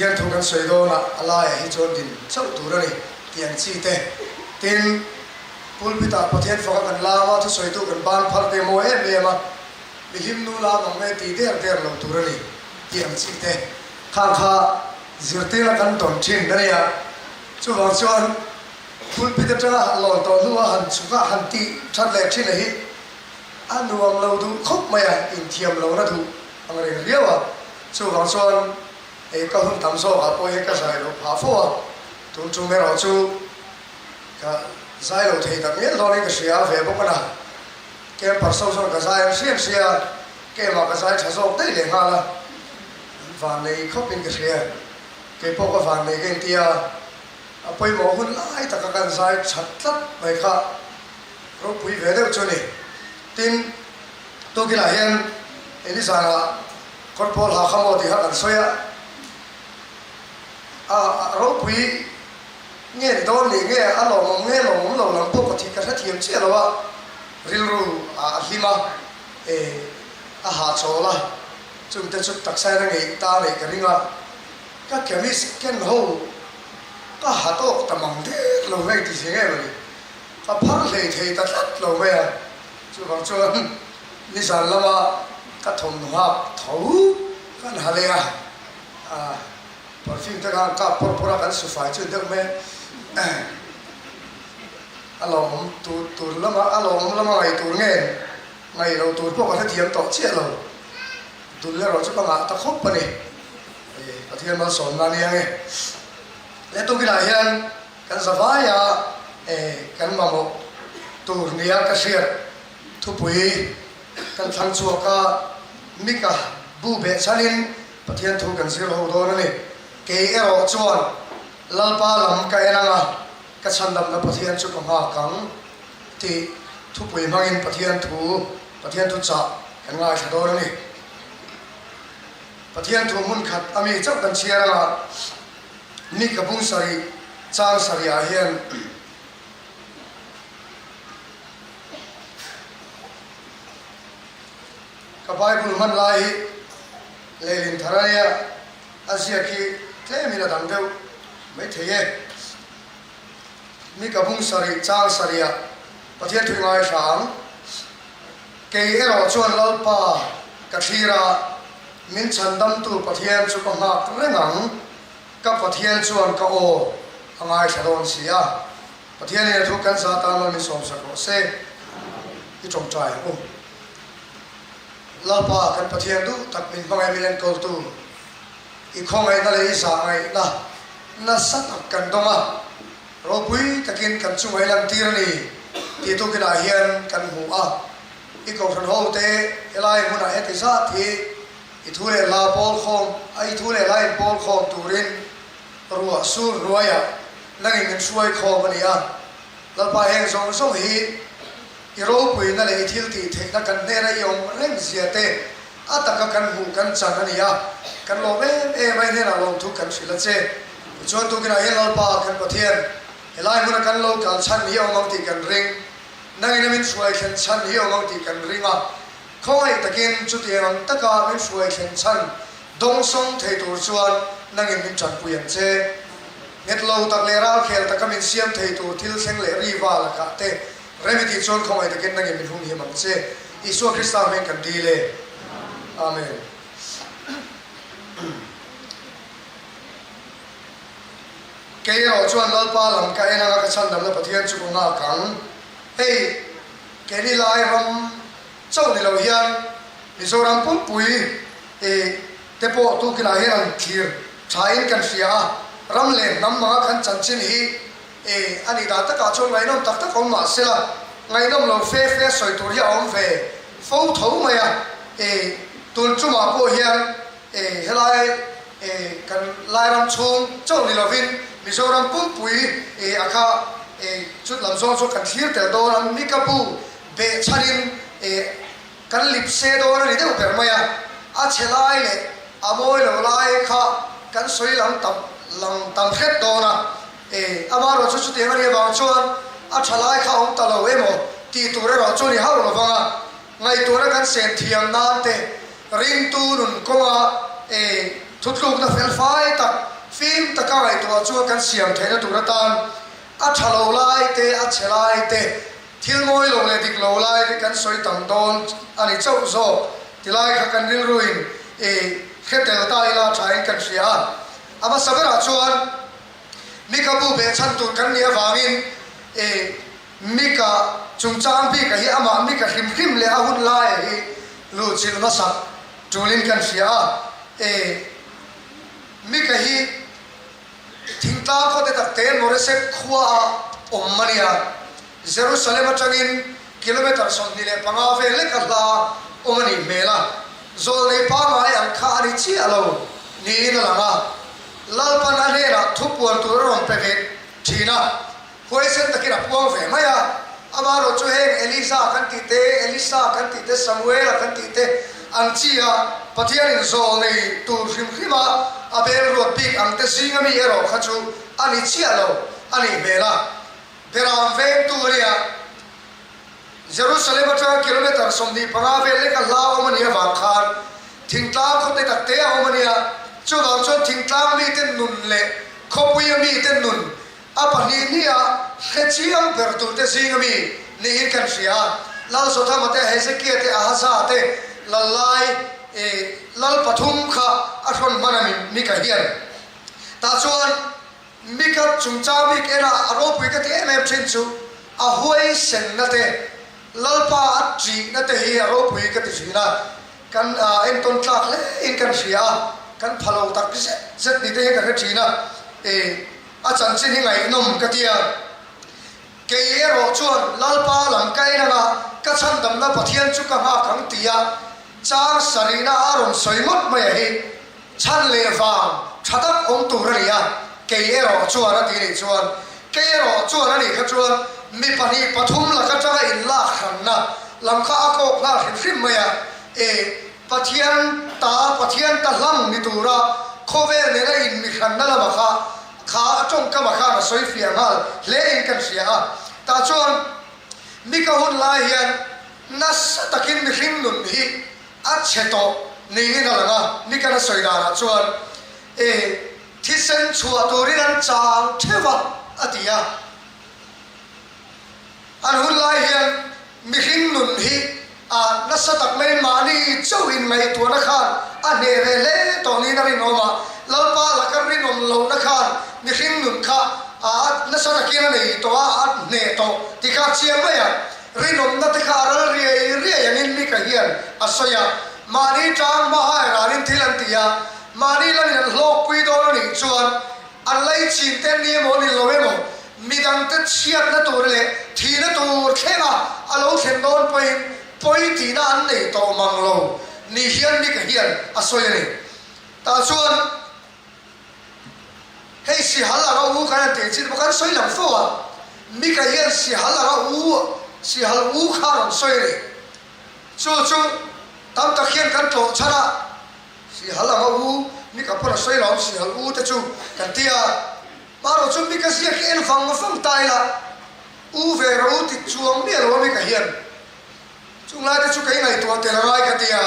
Pathian thu kan sawi dawnah a laiah hi chuan din chauh tur a ni tih ang chi te. Tin, pulpit-ah Pathian faka kan lam a, thusawitu kan ban phar te mawi em em a, mihlim nu lam ang mai ti der der lo tur a ni tih ang chi te. Khang kha zirtirna kan tawn thin a nia. Chuvang chuan pulpit atanga han lawn tawh hnua han chhuk a, han tih that leh thin a hi a nuam lo duh khawp mai a, inthiam lohna duh ang reng riau a. Chuvang chuan ei ka hun tam zawkah pawh hian ka zai loh phah fo a, tun tum erawh chu ka zai lo thei tak mial dawnin ka hria ve bawk a na. Camper so chuan ka zai ang hriam hria a, keimah ka zai tha zawk daih leh nghal a, an vannei khawpin ka hria. Keipawh ka vannei ka inti a, a pawimawh hun lai taka kan zai that tlat mai kha ropui ve deuh chu a ni. Tin, tukinah hian Elizana kawr pawl ha kha maw tih kha kan sawi a, a ropui nge ni dawn ni nge a lawmawm nge lawmawm lo lam pawh ka thih ka hrethiam chiah lo a, rilru a hlim a, a hahchawl a. Chungte chu taksain a ngeih ta neih ka ring a, ka chemist ken ho ka ha tawk ta mang der lo mai ti zing em a ni. Ka phar hlei thei ta tlat lo mai a, chuvang chuan nizan lama ka thawmhnaw hak tho kan ha leh a, perfume te khan kap pawr pawr a kan su fai chu deuh mai a, a lawmawm tur tur lama a lawmawm lama ngaih tur nge Ngaih lo tur pawh ka hrethiam tawh chiah lo. Dul erawh chu ka ngah ta khawp a ni. Pathian malsawmna a nia nge. He tukinah hian kan zavaia kan mamawh tur nia ka hriat thupui kan thlang chhuak a, Mika bu beh chhanin Pathian thu kan zir ho dawn a ni. Kei erawh chuan Lalpa lam ka en ang a, ka chhandamna Pathian chu ka nghak ang. Tih thupui hmangin Pathian thu, Pathian thu chah kan ngaithla dawn a ni. Pathian thu hmun khat a mi chauh kan chhiar anga Mika bung sarih chang sarihah hian ka Bible hman lai hi leilin thar a nia, a ziak hi tlemin a dang deuh maithei e. Mika bung sarih chang sarihah Pathian thui ngai hrang. Kei erawh chuan Lalpa ka thlir a, min chhandamtu Pathian chu ka nghak reng ang. Ka Pathian chuan ka aw a ngaithla dawn si a. Pathianin a thu kan za tan lo min sawmsak rawh se. I tawngtai ang u. Lalpa kan Pathian duh tak min hmangaih min enkawltu. I khawngaihna leh i zahngaihna nasa tak kan dawng a, ropui takin kan chunga i lantir a ni tih tukinah hian kan hmu a. I kohhran hote helai hmunah heti zat hi i thu leh hla pawl khawm a, i thu leh hla in pawl khawm turin ruah sur hnuaiah nangin min hruai khawm a ni a. Lalpa heng zawng zawng hi i ropuina leh i thil tih theihna kan hnena i awm reng zia te A taka kan hmuh kan chan a ni a, kan lawm em em a, i hnenah lawmthu kan hrilh a che. Tichuan tukinah hian Lalpa kan Pathian, helai hmuna kan lo kal chhan hi a awm ang tih kan ring, nangin a min hruai thlen chhan hi a awm ang tih kan ring a, khawngaih takin chutiang ang taka min hruai thlen chhan dawngsawng thei tur chuan nangin min tanpui ang che. Nghet lo tak leh ralkhel taka min siam thei tur thil thleng leh ri va lakah te Remi tih chuan khawngaih takin nangin min humhim ang che. Isua Krista hming kan dil e. Amen. Kei erawh chuan Lalpa lam ka en anga ka chhandamna Pathian chu ka nghak ang. Hei, keini lai ram chauh ni lo hian Mizoram pumpui i te pawh tukinah hian an thlir thain kan hria a, ram leh hnam anga kan chanchin hi E, a nih dan takah chuan ngaihnawm tak tak awm mah sela, ngaihnawm lo fe fe sawi tur hi a awm ve fo tho mai a. E, tun tumah pawh hian e, helai e, kan Lairam chhung chauh ni lovin Mizoram pumpui e, a kha e, chut lam zawng chu kan thlir tel dawn a, Mikabu beh chhanin e, kan lip se dawn a ni deuh ber mai a, a chhe lai leh a mawi lo lai kha kan sawi lang tam lang tam hret dawn a. E, amaherawh chu chutiang a nih avang chuan a tha lai kha a awm ta lo emaw tih tur erawh chu a ni hauh lo vang a, ngaihtuahna kan sen thiam nan te, ringtu nun kawnga e, thutlukna fel fai tak. Fim taka ngaihtuah chuan kan siam theihna tur atan a tha lo lai te, a chhe lai te, thil mawi lo leh dik lo lai te kan sawi tam dawn a ni chauh zawk tilai kha kan rilruin i hre tel ta ila thain kan hria a. A hmasa berah chuan Mika bu behchhan tur kan nih avangin i Mika chungchang bika hi amah Mika hrim hrim leh a hun laia hi luhchilh hmasak tulin kan hria a. I Mika hi thingtlang khawte takte Moreseth khuaah awm a nia. Jerusalem atangin kilometre 25 vel lek a hla awm a nih hmel a, zawlnei pangngai ang kha a ni chiah lo niin a lang a. Lalpan a hnenah thupuan tur a rawn pe ve thin a, huaisen takin a puang ve mai a. Amaherawh chu heng Eliza kan tih te, Elisa kan tih te, Samuela kan tih te ang chi a Pathianin zawlnei tur hrim hrima a bel ruat bik ang te zinga mi erawh kha chu a ni chiah lo a nih hmel a. Beram vengtu a nia. Jerusalem atanga kilometre 25 vel lek a hla awm a nih avang khan thingtlang khawte tak te a awm a nia. Chuvang chuan thingtlang mite nun leh khawpuia mite nun a pahnih hniha hre chiang ber turte zinga mi niin kan hria a. Lal Jothama te, Hezekia te, Ahaza te lal lai lal pathum kha a hrawn hman a Mika hian. Tah chuan Mika chungchang bik ena a ropui ka ti em em thin chu a huaisenna te, Lalpa a ṭihna te hi a ropui ka ti thin a, kan entawn tlak hle in kan hria a, kan pha lo tak zet zet ni te hian ka hre thin a, e a chanchin hi ngaihnawm ka ti a. Kei erawh chuan Lalpa lam ka en anga ka chhandamna Pathian chu ka nghak ang tia chang sarihna a rawn sawi ngawt mai a hi. Chhan leh vang tha tak awm tur a ni a, kei erawh chuan a ti nih chuan, kei erawh chuan a nih kha chuan mi pahnih pathum lak atanga inlak hranna lam kha a kawk nghal hrim hrim mai a, e, Pathian ta, Pathian ta hlang ni tura khawvel nena inmi hranna lama kha kha a tawngkama khan a sawi fiah nghal hle in kan hria a, tah chuan Mika hun lai hian nasa takin mihring nun hi A chhe tawh niin a lang a, Nikan a sawi danah chuan e thisen chhuah turin an chang theuh a, a ti a. An hun lai hian mihring nun hi a nasa tak mai mahni chauhin ngaihtuahna khan a hneh ve hle tawh niin a rinawm a, Lalpa laka rinawm lohna khan mihring nun kha a nasa takin a nei tawh a, a hneh tawh ti kha a chiang mai a. Rinawmna te kha a ral riai riai angin Mika hian a sawi a, mahni tang hma hai ranin thil an ti a, mahni lamin an hlawkpui dawn a nih chuan an laichin te an ni emaw ni lo emaw midangte chhiatna tur leh thihna tur thlenga a lo thlen dawn pawhin pawi tihna an nei tawh mang lo ni hian Mika hian a sawi a ni. Tah chuan. Hei sihal anga u kan han tih chin pawh kan sawi lang fo a, Mika hian sihal anga u, sihal u kha a rawn sawi a ni. Chu chu tam tak hian kan tlawh chhan a, sihal anga u, Mika pawn a sawi lo ang sihal u te chu kan ti a. Marawh chu Mika ziak hi en vang vang ta ila, u ve rawh u ti chuang miah lo a Mika hian. Chung lai te chu kei ngaihtuah tel a ngai ka ti a,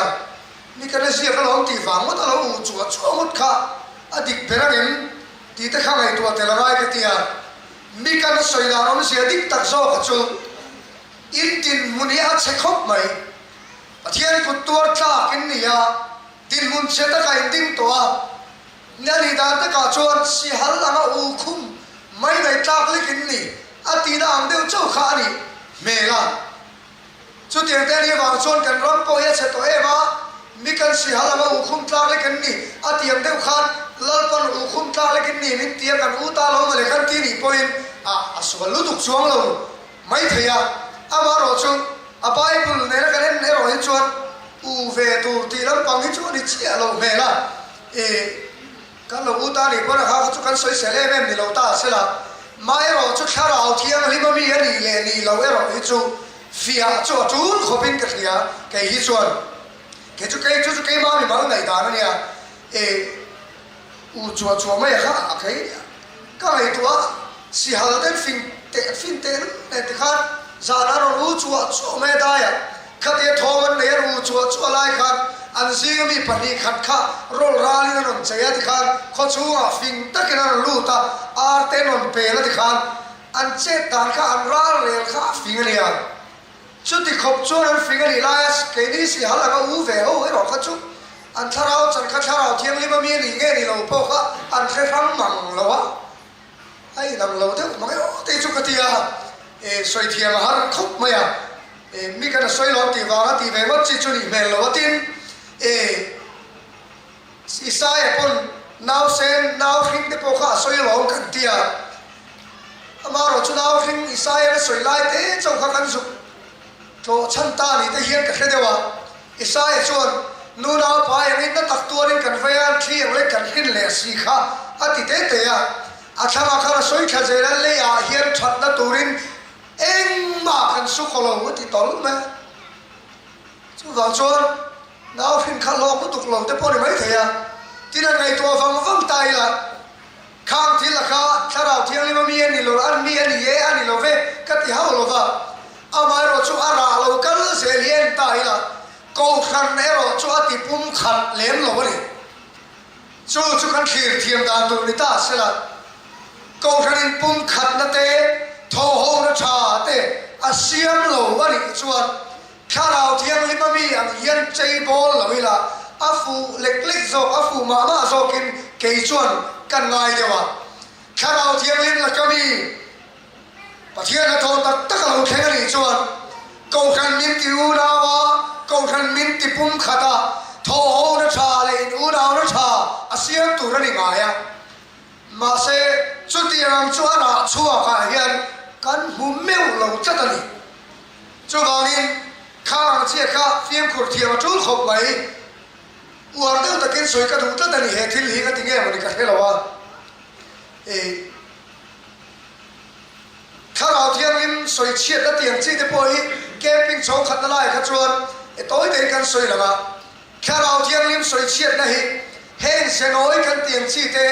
mi ka la ziak alawm tih vang ngawt a lo uh chuah chuah ngawt kha a dik ber angem tih te kha ngaihtuah tel a ngai ka ti a, mi ka la sawi dan awmzia dik tak zawk a chu in dinhmun hi a chhe khawp mai. Pathian kut tuar tlak in ni a, dinhmun chhe takah in ding tawh a, nia nih dan takah chuan sihal anga uh khum mai mai tlak lek in ni a tihna ang deuh chauh kha a nih hmel a. Chutiang te anih avang chuan kan ram pawh hi a chhe tawh em a, mi kan sihal anga uhkhum tlak lek an ni a ti ang deuh khan Lalpan uhkhum tlak lek in ni min ti a kan u ta lo mawle kan ti nih pawhin a a sual lutuk chuang lo mai thei a, amaherawh chu a Bible nena kan en erawh hi chuan u ve tur tih lampang hi chu a ni chiah lo hmel a, i. Kan lo u ta nih pawn a kha kha chu kan sawisel em em ni lo ta a sela, mah erawh chu thlarau thianghlim a mi a nih leh nih loh erawh hi chu fiah chu a tul khawpin ka hria, kei hi chuan kei chu kei chu chu keimah mi mal ngaihdan a nia, e u chuah chuah mai a kha a kei ka ngaihtuah a, sihal ten fing teh fin teh lul nen tikhan zan an rawn u chuah chuah mai a daiah khatia thawm an nei an u chuah chuah lai khan. An zinga mi pahnih khat kha rawl ralin a rawn chei a tikhan khawchhungah fing takin a rawn lut a, ar te an rawn pel a tikhan an chet dan kha an ral rel kha a fing a nia. Chuti khawp chuan an fing a nih laia keini sihal anga u ve ho erawh kha chu an thlarau chan kha thlarau thianghlim a mi a nih nge ni lo pawh kha an hre hrang mang lo a, a inang lo deuh mang emaw te chu ka ti a, e sawi thiam a har khawp mai a, e mi kan a sawi lo tih vanga tih ve ngawt chi chu nih hmel lo a tin, e Isaia pawn nausen nau hring te pawh kha a sawi alawm kan ti a, amaherawh chu nau hring Isaia a sawi lai te chauh kha kan zuk tlawh chhan ta ni te hian ka hre deuh a. Isaia chuan, Nu naupa engin na tak tuarin kan vei a, thli ang lek kan hrin leh si kha a ti te te a. A thlangah khan a sawi thla zel a, leiah hian thatna turin engmah kan su khaw lo a ti tawlh mai a. Chuvang chuan nau hrin kha hlawk lutuk lo te pawh ni maithei a, tin an ngaihtuah vang vang ta ila, khang thil a kha Thlarau Thianghlim a mi a ni lo, an mi a ni e a ni lo ve ka ti hauh lo va, amaherawh chu a rah lo kal zel hi en ta ila, Kohhran erawh chu a ti pum khat lem lo a ni. Chu chu kan thlir thiam dan tur ni ta sela, Kohhranin pum khatna te, thawhhona tha te a siam lo a nih chuan Thlarau Thianghlim a mi ang hian chei bawl lo ila, a fuh lek lek zawk, a fuh mah mah zawkin kei chuan kan ngai deuh a. Thlarau Thianghlim laka mi Pathian hnathawh tak tak a lo thleng a nih chuan Kohhran min ti unau a, Kohhran min ti pum khat a, thawhhona tha leh in unauna tha a siam tur a ni ngai a. Mahse, chutiang ang chu a rah chhuakah hian kan hmu meuh lo tlat a ni. Chuvangin, khang ang chiah kha fimkhur thiam a tul khawp mai. Uar deuh takin sawi ka duh tlat a ni, he thil hi ka ti nge mawni ka hre lo a. Ih. Thlarau Thianghlim sawi chhiatna tiang chi te pawh hi camping chhawng khatna laiah kha chuan e tawi tein kan sawi lang a. Thlarau Thianghlim sawi chhiatna hi heng zenawi kan tiang chi te,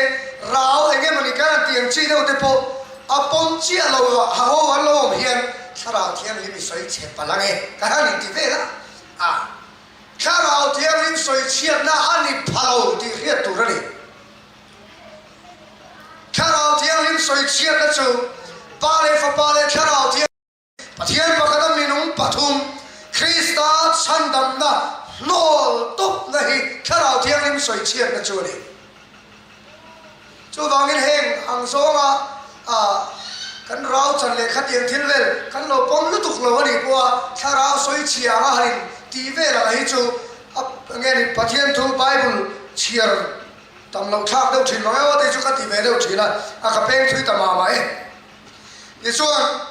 rau eng emawni kan han tiang chi deuh te pawh a pawm chiah lo a ha ho an lo awm hian Thlarau Thianghlim i sawi chhe palh ang e kan han inti vel a. A Thlarau Thianghlim sawi chhiatna a ni pha lo tih hriat tur a ni. Thlarau Thianghlim sawi chhiatna chu Pa leh Fapa leh Thlarau Thianghlim, Pathian pakhata minung pathum, Krista chhandamna hnawl tawpna hi Thlarau Thianghlim sawi chhiatna chu a ni. Chuvangin heng ang zawnga kan rau chan leh khatiang thil vel kan lo pawm lutuk lo a nih pawha Thlarau sawi chhia anga han in tih vel ang hi chu a nge ni Pathian thu Bible chhiar Tam loh thlak deuh thin mang emaw tih chu ka ti ve deuh thin a, a ka peng thui ta mah mah e. Tichuan,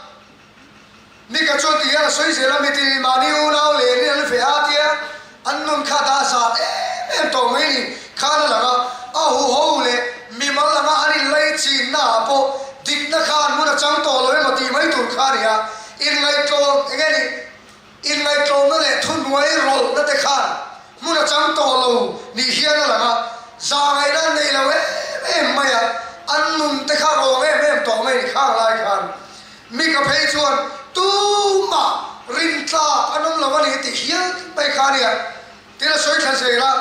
Mika chuan ti hian a sawi zel a, Miti mahni unau lenin an veh a tia an nun kha dah zat em em tawh mai ni khan a lang a, a huho leh mimal anga an inlai chinna ah pawh dikna kha an hmun a chang tawh lo emaw tih mai tur kha a ni a, inngaihtlawm eng nge ni Inngaihtlawmna leh thuhnuai rawlhna te khan hmun a chang tawh lo nih hian a lang a, zahngaihna an nei lo em em mai a, an nun te kha rawng em em tawh mai ni khang lai khan. Mika phei chuan tumah rintlak an awm lo a ni tih hial mai kha a nia. Thil a sawi thla zel a,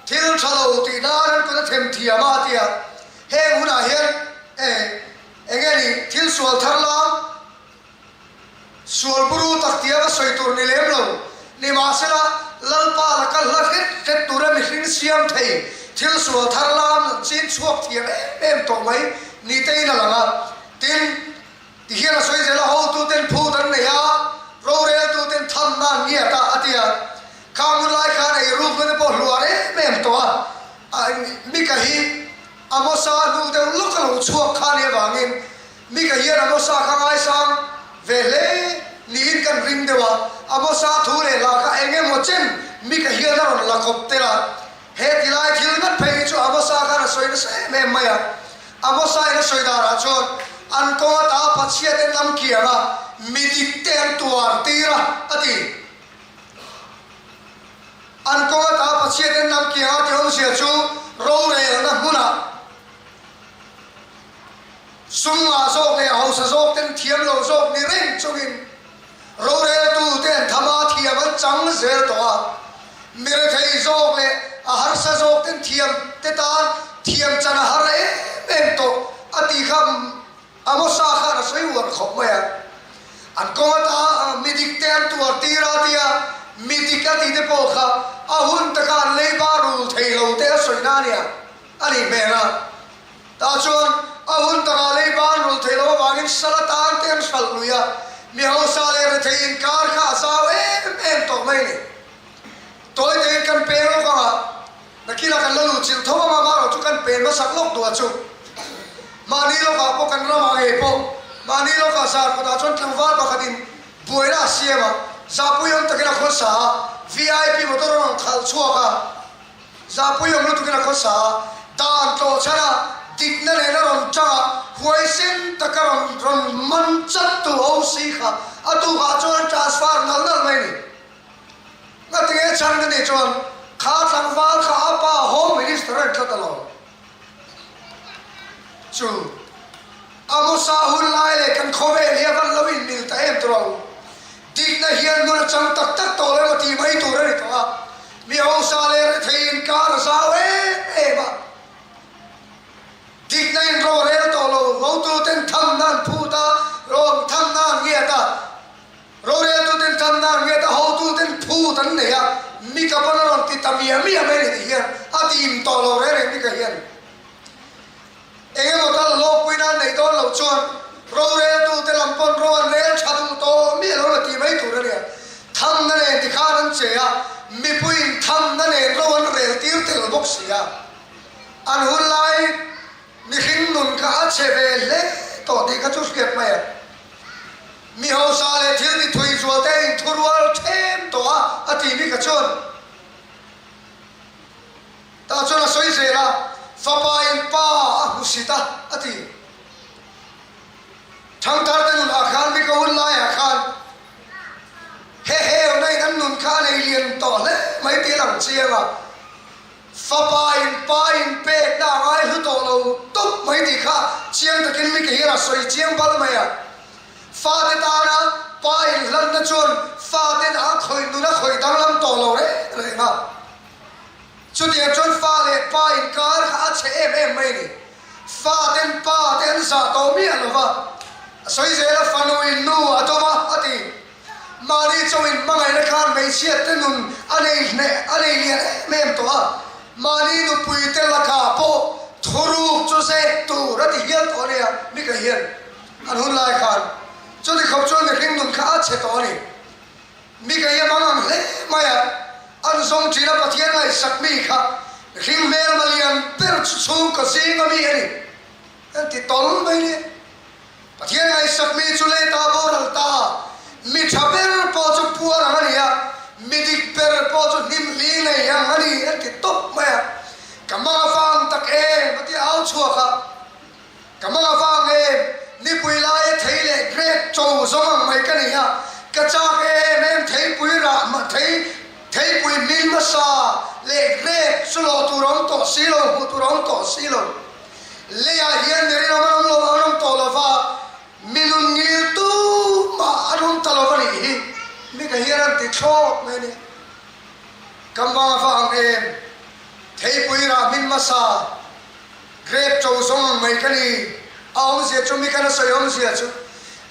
thil tha lo tih nan an kut a them thiam a a ti a, heng hunah hian eng nge ni thil sual thar lam, Sual buru tak tia va sawi tur ni lem lo. Nimahsela, Lalpa laka hla hret hret tura mihring siam thei thil sual thar lam an chin chhuak thiam em em tawh mai ni tein a lang a. Tin, tihian a sawi zel a, hotuten phut an nei a, roreltuten thamna an ngiat a, a ti a. Khang hun lai khan ei rukna te pawh hluar em em tawh a, Mika hi Amosa hnu deuh lawk a lo chhuak kha nih avangin Mika hian Amosa kha ngaisang ve hle niin kan ring deuh a, Amosa thu leh hla kha eng emaw chen Mika hian a rawn la kawp tel a. He tilai thil ngat phei hi chu Amosa khan a sawi nasa em em mai a. Amosa in a sawi danah chuan an kawng ata pachhia te hnam kiang a, mi dik te an tuar tir a, a ti. An kawng ata pachhia te hnam kiang a tih awmzia chu rorelna hmunah, Sum ngah zawk leh hausa zawk ten thiam lo zawk ni reng chungin roreltu te an tham a, thiam an chang zel tawh a. Mi rethei zawk leh a harsa zawk ten thiam te tan thiam chan a har em em tawh a tih kha Amosa khan a sawi uar khawp mai a. An kawng ata mi dik te an tuar tir a tia mi dik a tih te pawh kha a hun taka an leiba rul thei lo te a sawi na ania a nih hmel a. Tah chuan a hun takah leiba an rul thei lo avangin sal atan te an hralh lui a, mi hausa leh rethei inkar kha a zau em em tawh mai a ni. Tawi tein kan peng lawk ang a, nakinah kan la luh chilh tho ang a, amaherawh chu kan pen hmasak lawk duh a chu. Mahni lawkah pawh kan ramah ngei pawh mahni lawkah zar kawtah chuan tlangval pakhatin buaina a siam a, zahpui awm takin a khawsa a, VIP motor a rawn khalh chhuak a. Zahpui awm lutukin a khawsa a, dan tlawh chhan a, dikna nen a rawn tang a, huaisen taka rawn rawn man chat tu OC kha a tukah chuan an transfer nalh nalh mai a ni. Ngatinge chhan ka nih chuan kha tlangval kha a pa Home Minister a ni tlat alawm. Chu Amosa hun lai leh kan khawvel hi a van lo inmil ta em tur ang. Dikna hian hmun a chang tak tak tawh lo emaw tih mai tur a ni tawh a. Mi hausa leh rethei inkar a zau em em a. Dikna in ro a rel tawh lo, hotuten thamna an phut a, rawn thamna an ngiat a. Roreltuten thamna an ngiat a, hotuten phut an nei a, Mika pawn a rawn ti ta miah miah mai a ni tih hian a dim tawh lo reng reng Mika hian. Eng emaw tal hlawkpui nan neih dawn loh chuan roreltute lam pawn ro an rel tha duh tawh miah lo la tih mai tur a nia. Thamna nen tikhan an che a, mipuiin thamna nen ro an rel tir tel bawk si a. An hun lai mihring nun kha a chhe ve hle tawh tih kha chu hriat mai a. Mi hausa leh thil ti thui zual te inthurual them tawh a, a ti mi kha chuan. Tah chuan a sawi zel a, Fapa in pa a hmu sit a, a ti. Thangthar te nun ah khan mi ka hun lai ah khan he heu na in an nun kha a nei lian tawh hle mai tih a lang chiang a, Fapa in pa in pek na a ngai hlu tawh lo tawp mai tih kha chiang takin mi ka hian a sawi chiang bal mai a. Fate tana pa in hlanna chuan faten a khawih nun a khawih danglam tawh lo reng reng a. Chutiang chuan fa leh pa inkar kha a chhe em em mai a ni. Fa ten pa te an zah tawh miah lo va, a sawi zel a, fanu in nu a dawm a, a ti. Mahni chauhin hmangaihna khan hmeichhia te nun a nei hneh a nei lian em em tawh a, mahni nupui te lakah pawh thuruk chu zek tur a ti hial tawh a nia, Mika hian an hun lai khan chuti khawp chuan mihring nun kha a chhe tawh a ni. Mi ka hiam ang ang hle mai a, an zawng ṭhin a Pathian ngaihsak mi kha mihring hmelma lian ber chu chhungkaw zing a mi a ni an ti tawl mai nia. Pathian ngaihsak mi chu leta boral ta, mi ṭha ber pawh chu puar ang a ni a, mi dik ber pawh chu hnim hli ngei ang a ni an ti tawp mai a. Ka mang a vang tak em a ti au chhuak a. Ka hmang avang em, nipui laia thei leh grape cho zawng ang mai ka ni a, ka chak em em theipui rah mah thei, theipui hming hmasa leh grape chu lawh tur a awm tawh si lo, hmuh tur a awm tawh si lo. Leiah hian mi rinawm an awm lo, an awm tawh lo va, mi nun ngil tu mah an awm ta lo va nih hi, mi ka hian an ti thlawt mai a ni. Ka hmang avang em, theipui rah hming hmasa, Grape cho zawng ang mai ka ni. A awmzia chu mi kan a sawi awmzia chu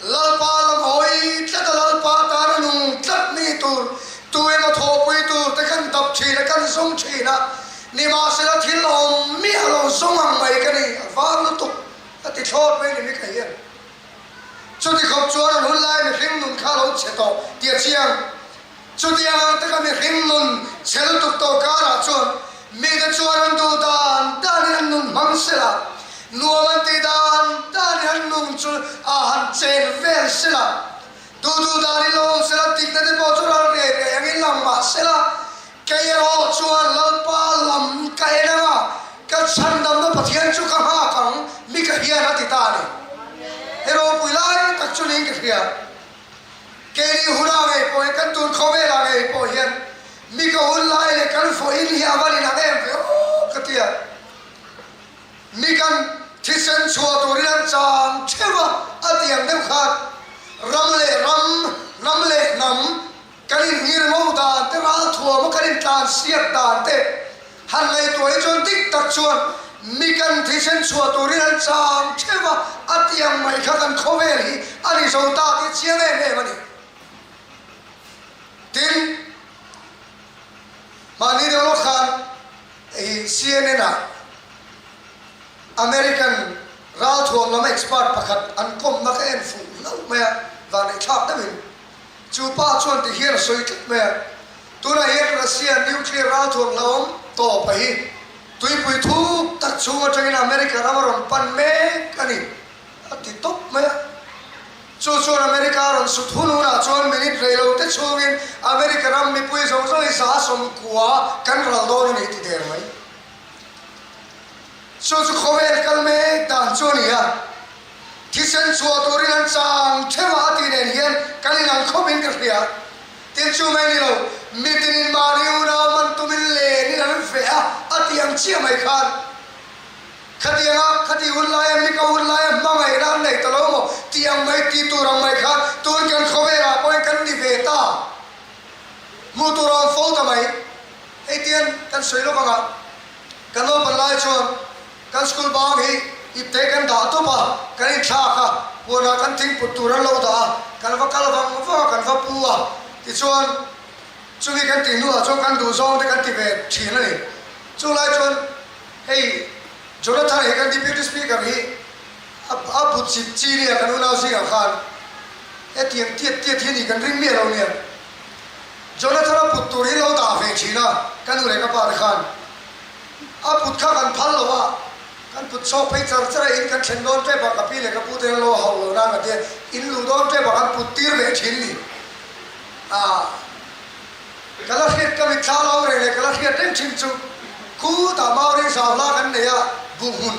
Lalpa lam hawi tlat a Lalpa tana nung tlat mi tur tu emaw thawhpui tur te kan dap thin a kan zawng thin a nimahsela thil awm miah lo zawng ang mai ka ni a var lutuk a ti thlawt mai ni mi ka hian chuti khawp chuan an hun lai mihring nun kha a lo chhe tawh tih a chiang. Chutiang ang taka mihring nun chhe lutuk tawh karah chuan mite chuan an duh dan danin an nun hmang sela, nuam an tih dan danin an nun chu a han chen vel sela, duh duh danin lo awm sela, dikna te pawh chu ral riai riai angin lang mah sela, kei erawh chuan Lalpa lam ka en ang a, ka chhandamna Pathian chu ka nghak ang, Mika hian a ti ta a ni. He ropui lai tak chu niin ka hria. Keini hunah ngei pawh hian, kan tun khawvelah ngei pawh hian mi ka hun lai leh kan vawiin hi a van inang em ve aw ka ti a. Mi kan thisen chhuah turin an chang theuh a, a ti ang deuh khan ram leh ram, hnam leh hnam kan inngir ngo dan te ral ralthuama kan intlansiak dan te han ngaihtuah hi chuan dik tak chuan mi kan thisen chhuah turin an chang theuh a, a ti ang mai kha kan khawvel hi a ni zo ta tih chiang em em a ni. Tin, mahni deuh lawk khan hei CNN ah American ralthuam lam expert pakhat an kawmna ka en fuh hlauh mai a, vanneihthlak deuhin chu pa chuan ti hian a sawi tlat mai a, tunah hian Russia nuclear ralthuam hlauhawm tawpa hi tuipui thuk tak chhung atangin America ram a rawn pan mek a ni a ti tawp mai a. Chu chuan America rawn sut hun hunah chuan minute rei lo te chhungin America ram mipui zawng zawng hi 190 kan ral dawn a ni ti der mai. Chu chu khawvel kal mek dan chu a ni a, thisen chhuah turin an chang theuh a a tih nen hian kan inang khawpin ka hria. Tin chu mai ni lo, mitinin mahni unau man tumin lenin an feh a, a tih ang chiah mai khan khatianga khati hun laia mika hun laia hmangaihna an nei ta lo maw tih ang mai tih tur ang mai khan tun kan khawvelah pawhin kan ni ve ta. Hmuh tur a awm fo ta mai. Hei tian kan sawi lawk ang a. Kan naupan lai chuan kan school bang hi ipte kan dah tawp a, kan inthlak a, huanah kan thingput tur an lo dah a, kan va kal vang vang a, kan va pu a, tichuan chumi kan tih hnuah chuan kan duh zawng te kan ti ve thin a ni. Chung lai chuan hei Jonathan hi kan Deputy Speaker hi a bu chip chi nia kan unau zingah khan hetiang tiat tiat hi a ni kan ring miah lo nia. Jonathan a put tur hi lo dah ve thin a, ka nu leh ka pa te khan a put kha kan phal lo a, kan put chhawk phei char char a, in kan thlen dawn tep a, ka pi leh ka pu te an lo hauh lo nan ka tia, in luh dawn tep a kan put tir ve thin ni. A ka la hriat ka mitthla lo reng leh ka la hriat reng thin chu khutah Maori zau hla kan nei a, buhhmun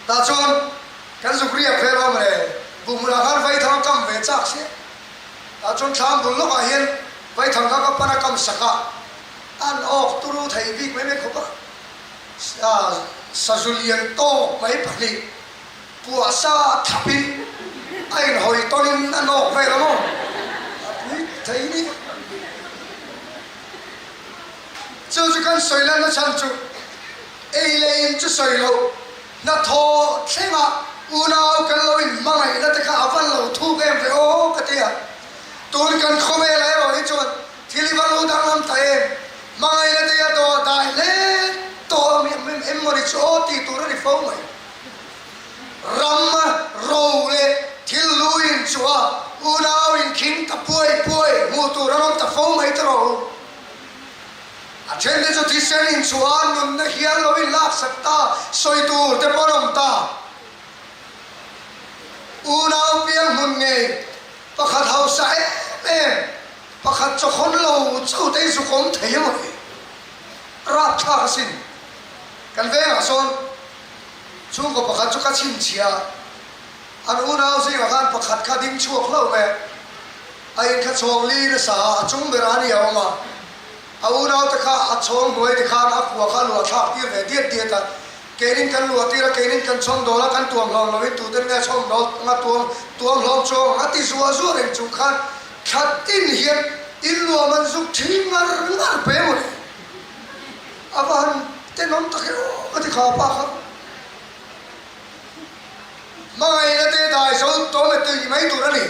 tah chuan kan zuk riak ve lo mawle, buhhmunah khan vaithang a kam ve chak sia. Tah chuan thlam bul lawkah hian vaithang kha ka pan a kam sak a, an awk turu thei bik mai mai khawp a, sazu lian tawk mai pahnih puah sa thapin a inhawi tawnin an awk vel a maw? A pui thei ni. Chu chu kan sawi lanna chhan chu ei leh in chu sawi loh. Hnathawh thlengah unau kan lo inhmangaihna te kha a van lo thuk em ve aw ka ti a. Tun kan khawvelah erawh hi chuan thil hi va lo danglam ta em? Hmangaihna te hi a dawh dai hle tawh em mawni chu aw tih tur a ni fo mai. Ram ro leh thil lu inchuh a unau inkhing ta puai puai hmuh tur an awm ta fo mai ta rawh u. A then te chu thisen inchhuah a nunna hial lo in laksak ta, sawi tur te pawh an awm ta. Unau piang hmun ngei pakhat hausa em em, pakhat chawkhawn lo chauh te hi zuk awm thei emaw ni? Rapthlak asin. Kan vengah sawn chhungkaw pakhat chu ka chhinchhiah a, an unau zingah khan pakhat kha ding chhuak hlauh mai a, a inkha chhawng li nasa a, a chung berah a ni a awm a. A unaute kha a chhawng hnuai ti khan a kua kha a luah thlak tir ve diat diat a, keinin kan luah tir a, keinin kan chhawm dawl a, kan tuam hlawm loin tuten nge chhawm dawl anga tuam tuam hlawm chuang ang a ti zuah zuah reng chung khan thla tin hian in luah man zuk thin ngar ngar pe mawle. A va han tenawm tak e aw ka ti kha pa kha. Hmangaihna te dai zo tawm e tui mai tur a ni.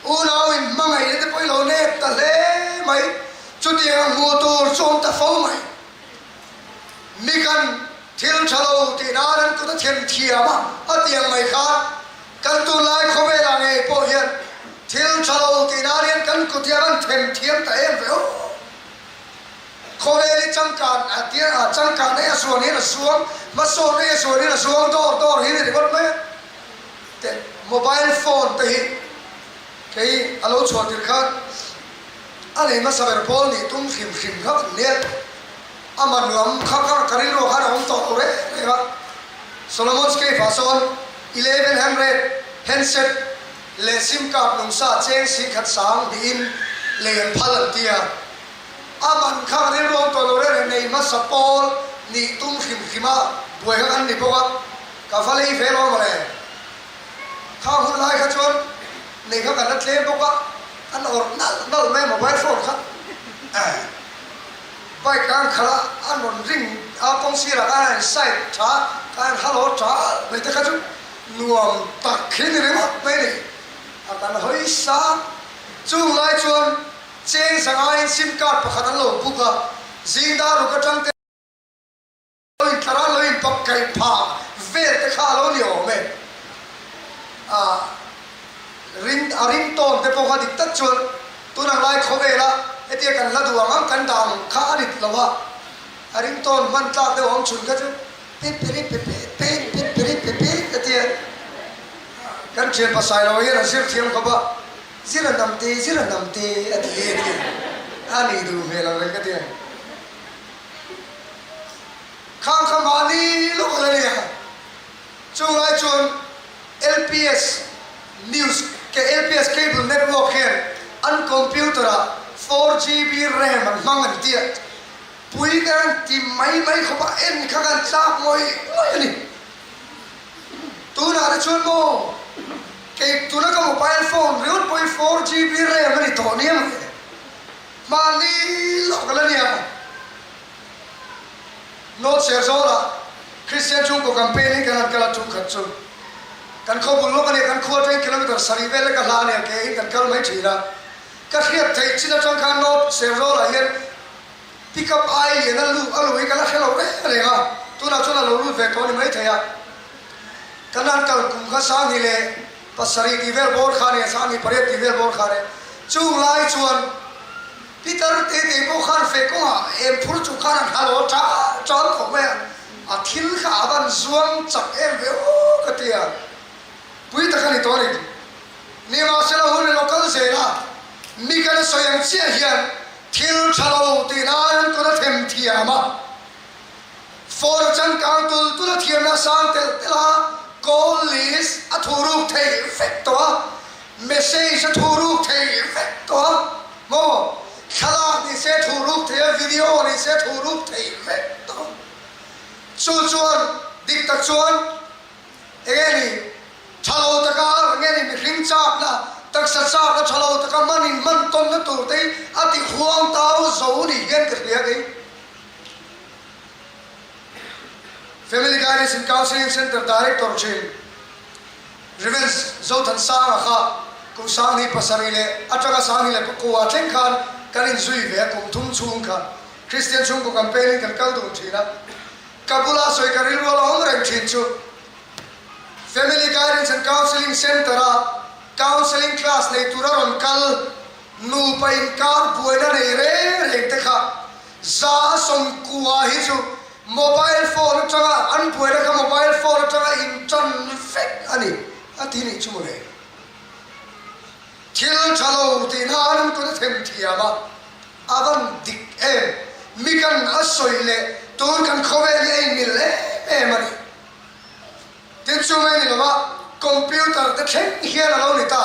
Unau in hmangaihna te pawh i lo nep ta hle mai. Chutiang hmuh tur chu awm ta fo mai. Mi kan thil tha lo tih nan an kut a them thiam a, a tiang mai khan kan tunlai khawvelah ngei pawh hian thil tha lo tih nan hian kan kut hi a rawn them thiam ta em ve aw. Khawvel hi changkan a tia a changkan ei a zuan hian a zuang, hmasawn ei a zuan hian a zuang dawr dawr hi a ni ringawt mai a. Teh mobile phone te hi kei a lo chhuah tir khan A nei hmasa ber pawl nih tum hrim hrim kha kan nia. A man lam kha kha ka rilruah khan a awm tawh lo reng reng a. Solomon's Cave ah sawn 1100 handset leh sim card nungsa cheng 10,000 sang hnihin lei an phal an ti a. A man kha ka rilru a awm tawh lo reng reng nei hmasa pawl nih tum hrim hrim a buai kha kan ni bawk a. Ka va lei ve lo mawle. Kha hun lai kha chuan nei kha kan la tlem bawk a, an awrh nalh nalh mai a mobile phone kha. Bike an khalh a, an rawn ring a, kawng sirah khan a in side tha a, khan halo tha mai te kha chu nuam tak hi ni ringawt mai a ni. A kan hawi sang. Chung lai chuan cheng zangaiin sim card pakhat an lo book a, zing dar ruk atang te lo intlar a, lo inpak kaih phah vel te kha a lo ni awm e. A ring a ring tawn te pawh kha dik tak chuan tun ang lai khawvela hetia kan hla duh ang ang kan dah ang kha a rit lo a, a ring tawn hman tlak deuh awm chhun kha chu pip piri pe pe pe pip piri pe pe a ti a, kan thian pasai lo hian a zir thiam khawp a, zir a nam te zir a nam te a ti a ti a ni duh hmel ang reng ka ti a. Khang kha mahni lawk a la ni a, chung lai chuan LPS News ke LPS Cable Network hian an computer ah 4GB RAM an hmang an ti a, pui ka han ti mai mai khawp a, en kha kan tlak ngawih ngawih a ni. Tunah te chuan maw kei tuna ka mobile phone ringawt pawh hi 4GB RAM a ni tawh nia maw le, mahni lawk a la nia. North Serzawl-ah Kristian chhungkaw campaign in kan han kal a, tum khat chu kan khaw bul lawk a nia, kan khua atangin kilometre sarih vel lek a hla a nia, ke in kan kal mai thin a. Ka hriat theih chin atang khan North Serzawl-ah hian pick up ai lian a luh a luh hi ka la hre lo reng reng a, tunah chuan a lo lut ve tawh a ni maithei a. Kan han kal kum kha Sanghnih leh pasarih tih vel bawr kha a nia, Sanghnih pariat tih vel bawr kha a nia. Chung lai chuan Peter tete pawh khan feh kawngah em phur chung khan an halo ṭal ṭal khawp mai a, a thil kha a van zuang chak em ve aw ka ti a, pui tak a ni tawh a ni. Nimahsela hun a lo kal zel a, mi kan a sawi ang chiah hian thil ṭha lo tih nan an kut a them thiam a, Phone a changkang tul tul a thiamna a sang telh telh a, call list a thu ruk theih vek tawh a, message a thu ruk theih vek tawh a, maw thlalak ni se thu ruk theih a, video ni se thu ruk theih vek tawh a. Chu chuan dik tak chuan eng nge ni tha lo taka eng nge ni mihring chakna taksa chakna tha lo taka man in man tawnna tur te hi a ti huang tau zo ni hian ka hria kei. Family Guidance and Counselling Centre Director thin Rev. Zothansanga kha kum 2007 leh atanga 2009 thleng khan kan inzui ve a, kum thum chhung kha Kristian chhungkaw campaign in kan kal dun thin a, ka bula sawi ka rilru a la awm reng thin chu Family Guidance and Counselling Centre-a counselling class nei tura rawn kal Nupa inkar buaina nei reng reng te kha 190 hi chu mobile phone atanga an buaina kha mobile phone atanga intan vek a ni a ti nih chu mawle. Thil tha lo tih nan an kut a them thiam a, a van dik em, mi kan a sawi leh tun kan khawvel hi a inmil em em a ni. Tin chu mai ni lova computer te thleng hian a lo ni ta.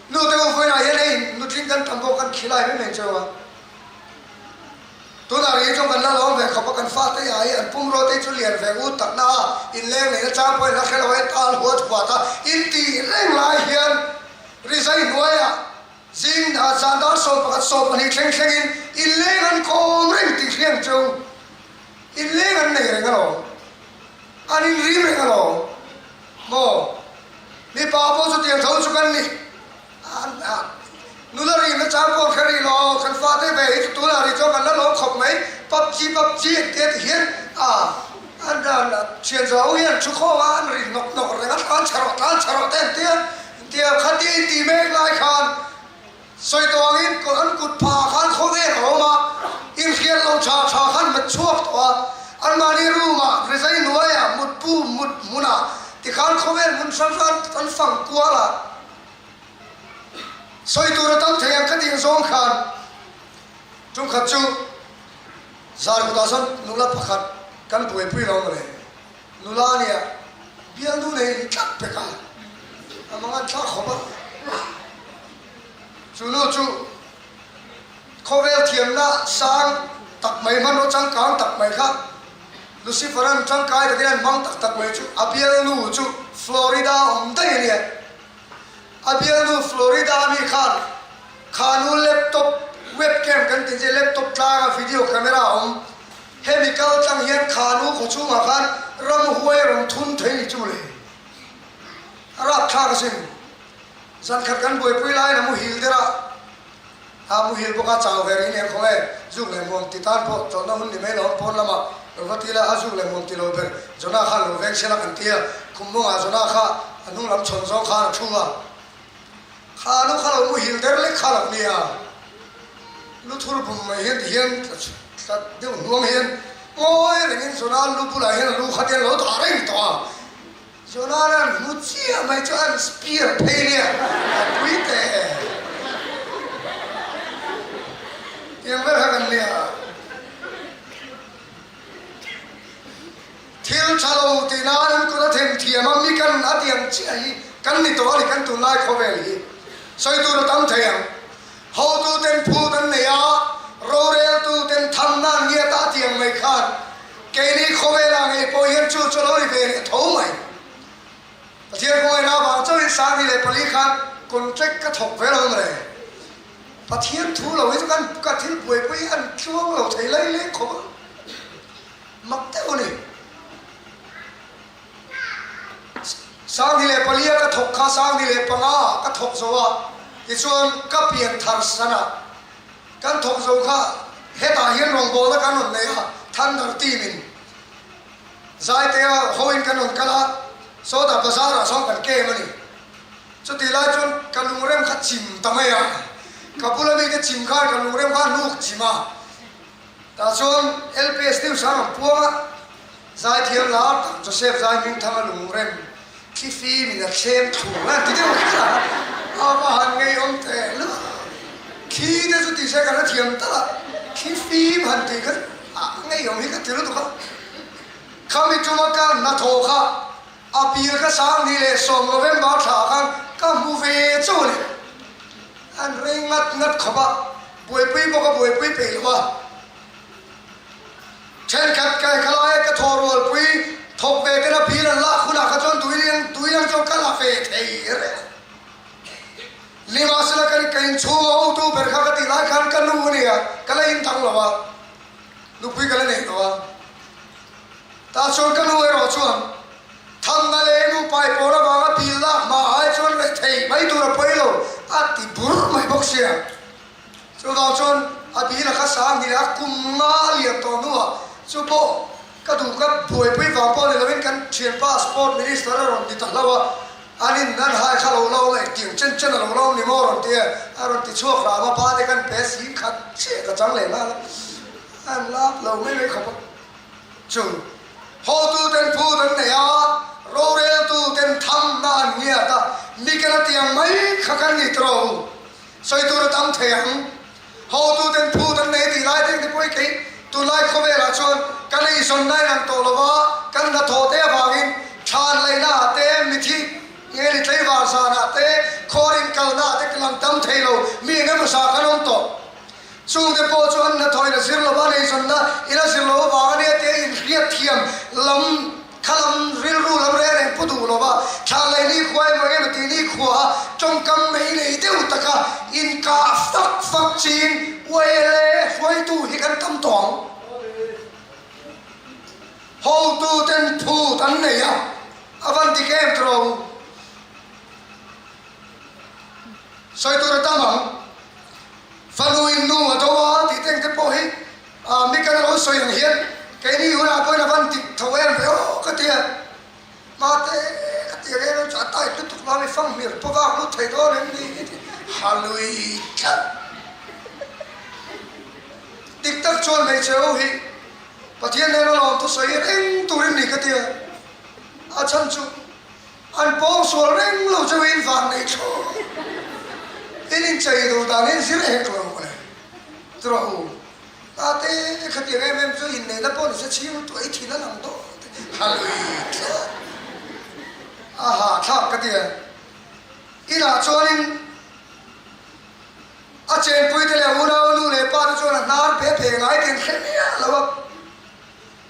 Nu te u vawiinah hian hei nutling kan tam pawh kan khilai mai mai cheu a. Tunah rih chuan kan la lawm ve khawp a, kan fate ah hi an pumrua te chu lian ve ut takna a, inleng neihna chang pawh in la hre lo a, tal huat huat a, in tih reng lai hian rizai hnuaiah zing ah zan dar 11 20 thleng thlengin inleng an kawm reng tih hriang cheu inleng an nei reng alawm, an inrim reng alawm maw? Mipa pawh chu tiang tho chu kan ni. Nula ri na chang pawh kher rih lo, kan fate ve hi chu tunah rih chuan kan la lawm khawp mai. PUBG PUBG an tia ti hian a an thian zo hian an thu khawm a, an ri nawk nawk reng a, tlan chhe rawh tlan chhe rawh te an tia an tia. Khatia intih mek lai khan sawi tawh angin an kut phah khan khawvel a awm a, inhriat lo tha tha khan met chhuak tawh a, anmahni room ah rizai hnuaiah mutpu mut hmunah Tikhan khawvel hmun hrang hrang kan fang kual a, sawi tur a tam thei ang ka tih zawng khan tumkhat chu zar kutah chuan nula pakhat kan buaipui lo mawle, nula a nia bialnu nei in tlat pek a, a mangan thlak khawp a, chu nu chu khawvel thiamna sang tak mai hmanraw changkang tak mai kha Lucifer-a'n tangkai takin an hmang tak tak mai chu a bialnu chu Florida awm daih a nia. A bialnu Florida mi khan khanu laptop webcam kan. kan tih chi laptop tlanga video camera a awm. Hemi kal tlang hian Khanu khaw chhungah khan ramhuai a rawn thun thei ni chu le. A rapthlak asin. Zankhat kan buaipui laiin a muhil der a, a muhil bawk a chau ve rih nen khaw nge zuk leh muam ti tan pawh chawlhna hun ni mai lo pawn lamah lo va ti la a zuk leh muam ti lo ber Jonah khan lo veng sela kan ti a, khum mawngah Jonah kha a hnung lam chhawn zawng khan a thu a. Kha nu kha lo muhil der lek kha lo nia, lu thur bum mai hian ti hian tla deuh hnuang hian ngawi rengin Jonah lu bulah hian a lu kha te an lo dah reng tawh a. Jonah an hmu chiah mai chu an spear phei nia a pui teh e. Tiang ber kha kan nia. Thil tha lo tih nan an kut a them thiam a mi kan a tiang chiah hi kan ni tawh a ni kan tunlai khawvel hi sawi tur a tam thei ang. Hotu ten phut an nei a, roreltu ten thamna an ngiat a a tiang mai khan keini khawvelah ngei pawh hian chu chu a lo ri ve leh tho mai. Pathian khawngaihna avang chauhin 14 khan contract ka thawk ve lo mawle. Pathian thu lo hi chu kan ka thil buaipui hi an tluang lo thei lai leng khawp a. Mak deuh a ni. 24 a ka thawk kha 15 ah ka thawk zo a, tichuan ka pian thar san a, kan thawk zo kha hetah hian rawngbawlna kan rawn nei a, Thunder team in Zaitea hoin kan rawn kal a, sawtah bazar ah sawn kan kem a ni. Chutih lai chuan ka lungrem kha chim ta mai a, ka bula mite chim khan ka lungrem kha a hnuk chim a. Tah chuan LPS News ah an puang a, Zaithiam lar tak Joseph Zai Hmingthanga lungrem thli fim in a thlem thlu a ti deuh kher a, a va han ngeiawm teh luh. Thli te chu tih se ka hrethiam tal a, thli fim han tih kha a ngeiawm hi ka ti lutuk a. Khami tuma ka hnathawh kha a pil kha 31 November thla khan ka hmu ve chauh a ni. An rei ngat ngat khawp a, buaipui bawk a buaipui peih lo a. Thenkhat kai kha laia ka thaw rualpui thawk ve ten a bil an lak hunah kha chuan tui tui ang chuan ka la ve thei reng a. Nimahsela ka ka inchhung a hotu ber kha ka tih lai khan ka nu a nia, ka la indang lo a, nupui ka la nei lo a. Tah chuan ka nu erawh chuan Thamna leh nu pai pawl avanga bil lak hma ai chuan reh thei mai tur a pawi lo a ti bur mai bawk sia. Chuvang chuan a bil a kha sang hnih leh a kum nga a lian tawh hnuah chu pawh ka duh ka buaipui vang pawh ni lovin kan thianpa Sport Minister a rawn ti ta hlauh a, an in an hai kha lo la awm a, engtiang chen chen a lo la awm ni maw a rawn ti a, a rawn ti chhuak hram a, pa te kan pe si khat chiah ka chang leh nghal a, an lak lo mai mai khawp a. Chu hotu ten phut an nei a, roreltu ten thamna an ngiat a, Mikela tiang mai kha kan ni tawh u. Sawi tur a tam thei ang. Hotu ten phut an nei tih lai deng te pawh hi kei tunlai khawvelah chuan kan eizawn na inang tawh lo va, kan hnathawh te avangin thlan laihna ah te, mithi nge ni tleivar zanah te, khawl inkalna ah te lang tam thei lo mi eng emaw sa kan awm tawh. Chungte pawh chu an hnathawhin a zir lo va, neizawnna in a zir lo avang a nia tia inhriat thiam lam kha lam rilru lam reng reng pu duh lo va, thla lei ni khua emaw eng emaw tih ni khua a tawngkam mei nei deuh taka inkah fak fak chin uaile hruaitu hi kan tam tawh ang. Hotu ten phut an nei a, a van dik em tawh u. Sawi tur a tam ang. Fanu in nu a do a tih teng te pawh hi mi kan lo sawi ang hian keini hunah pawhin a van dik tho em ve aw ka ti a. Mate ka ti reng ang chu a tight lutuk lo a mi fanghmir pawh vak lut thei dawn em ni hi ti ha lui tlat. Dik tak chuan hmeichhe ho hi Pathian nena lawm thusawi reng turin ni ka ti a, a chhan chu An pawng sual reng lo chu in van nei thlawh in inchei duh dan in zir hek lo mawle. Churaw u, tate khatiang em em chu inneihna pawh nise chhing lutuk ei thin a lang dawn te ha lui tlat a hahthlak ka ti a. Inah chuanin a chenpui te leh unau a nu leh pa te chuan a hnar phe phe ngai tih an hre miah lo a.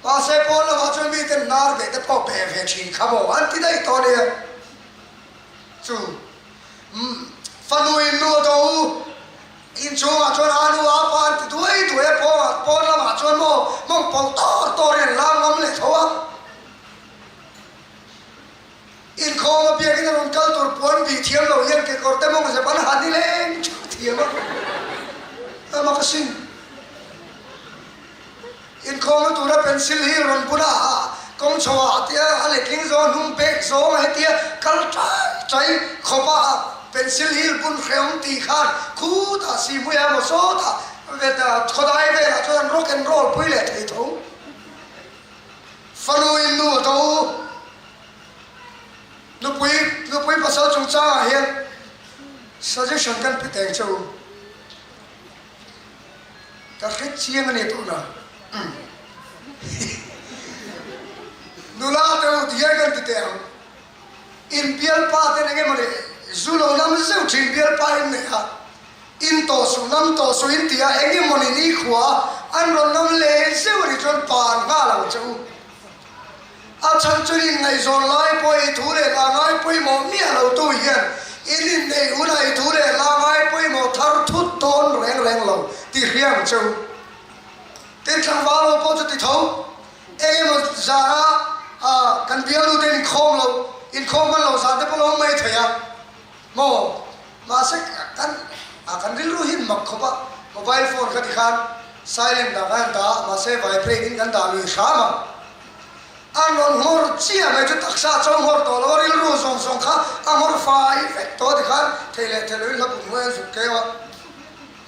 Mahse pawn lamah chuan mite hnar beh te pawh beh ve thin kha maw an ti daih tawh nia. Chu fanu in nu a do u, inchhungah chuan a nu a pa an ti duai. Puan bih thiam lo hian kekawr te mawng zep an han i leng theuh thiam a, a mak asin. Inkhawmna tura pencil hi rawn bun a, kawng chho ah tia a letling zawng hnung bag zawng a hetia kal ṭai ṭai khawp a pencil hi bun hrehawm tih khan khutah sihhmuiah emaw sawtah khawdai velah chuan an rock and roll pui leh thei tho. Fanu in nu a to. Nupui nupui pasal chungchangah hian suggestion kan pe teng che u. Ka hre chiang a ni tuna. Nula te u ti hian kan ti teh ang. In bialpa ten enge mawni zu lo nam zeuh thin bialpa in nei a, in tawh suh nam tawh suh in ti a, enge mawni nikhua an rawn nam leh zeuh a nih chuan pan nghal ang che u. A chhan chu in ngaihzawn lai pawh i thu leh hla ngai pawimawh miah lo tu hian in inneih hunah i thu leh hla ngai pawimawh thar thut dawn reng reng lo ti hria ang che u. Tin tlangval ho pawh chu ti tho eng emaw zara kan bialnu te inkhawm lo inkhawm hman lo zan te pawh lo awm mai thei a maw? Mahse kan kan rilru hi mak khawp a, mobile phone kha tikhan silent ah khan dah a, mahse vibrate in kan dah lui hram a. An rawn nghawr chiah mai chu taksa a cho nghawr tawh lo a, rilru zawng zawng kha a nghawr fai vek tawh a tikhan thei leh thei loin hla bun hnuai an zuk keu a,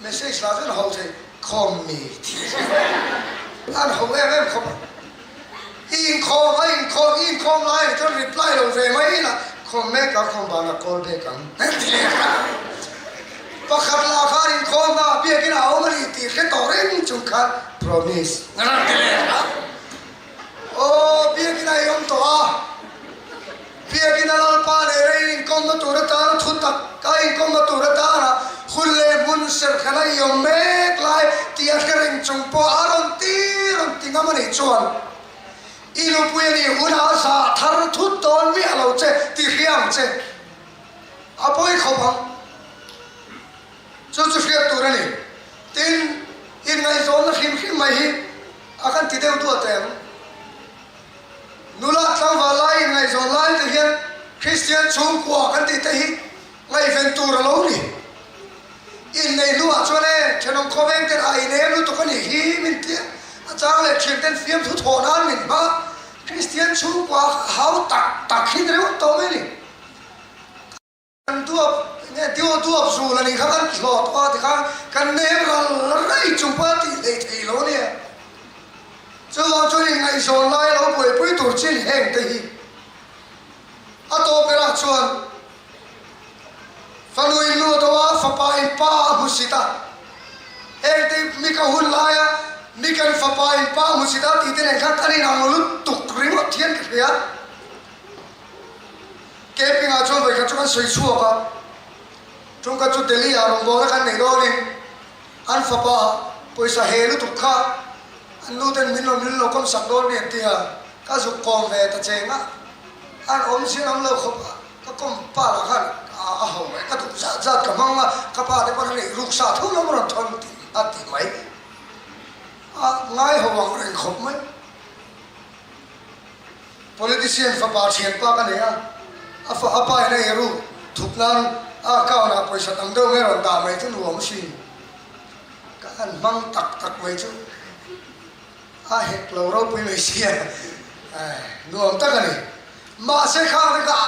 message lah chuan ho thei khawm mi tih an ho em em khawp a. I inkhawm a inkhawm i inkhawm lai ah chuan reply lo ve mai ila khawm mek a khawm banah call back ang an ti leh kha. Pakhat lah khan inkhawm na ah biakin a awm a ni tih hre tawh reng chung khan promise an ti leh kha. Aw biakin a i awm tawh a, biakin a Lalpa leh rei inkawmna tur atana thu tak a inkawmna tur atana hun leh hmun serhkhana i awm mek lai tih a hre reng chung pawh a rawn ti rawn ti ngam a nih chuan i nupui a nih hunah a zah thar thut dawn miah lo che ti hria ang che. A pawi khawp ang. Chu chu hriat tur a ni. Tin, inngaihzawnna hrim hrim mai hi a kan ti deuh duah teh ang. Nula tlangval lai inngaihzawn lai te hian Kristian chhungkua kan tih te hi ngaihven tur a lo ni. Inneih hnuah chuan e, thenawm khawveng ten a inem lutuk a nih hi min ti a, a chang leh thian ten fiamthu thawh nan min hma. Kristian chhungkua hau tak tak hi ni ringawt tawh mai a ni. Kan duap nge tiu duap zul a nih kha kan hlawh tawh a tikhan kan nem ral rei chung pawh a tih hlei thei lo a nia. Chuvang chuan inngaihzawn lai a lo buaipui tur chin heng te hi a tawp berah chuan fanu in nu a do a, fapa in pa a hmu sit a. Heng te mi ka hun laia mi kan fapa in pa a hmu sit a tih te nen khan kan inang lutuk ringawt hian ka hria. Camping ah chuan vawikhat chu kan sawi chhuak a, tungkhat chu Delhi ah rawngbawlna kan nei dawnin an fapa pawisa he lutuk kha an nu ten min rawn rin lo kawm sak dawn mi an ti a, ka zuk kawm ve ta cheng a, an awm sin awm lo khawp a, ka kawm pa lah khan a ho mai, ka duh zat zat ka hmang a, ka pa te pawn a neih ruk sa tho lawm rawn thawn tih a ti mai, a ngai ho ang reng khawp mai. Politician fapa thianpa ka nei a, a fa a pa in a eiru thup nan a account ah pawisa tam deuh nge rawn dah mai chu nuam a sin. Ka han hmang tak tak mai chu a hek lo ropui mai sia, nuam tak a ni. Mahse khang te kha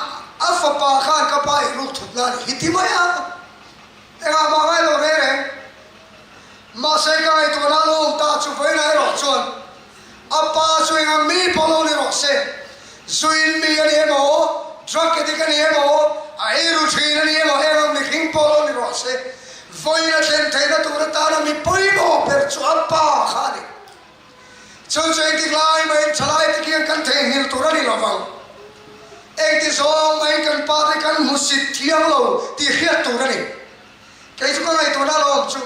a fapa khan ka pa eiruk thup nan hi ti mai a, engah mah ngai lo reng reng. Mahse ka ngaihtuahna lo awm ta chu vawiin erawh chuan A pa chu eng ang mi pawh lo ni rawh se, zuin mi a ni emaw, drug addict a ni emaw, a eiru thin a ni emaw, eng ang mihring pawh lo ni rawh se, vawiin a thlen theihna tur atana mi pawimawh ber chu a pa kha a ni. Chu chu engtik lai mahin thalai te khian kan theihnghilh tur a ni lo vang. Engti zawng mahin kan pa te kan hmusit thiang lo tih hriat tur a ni. Kei chu ka ngaihtuahna lo awm chu.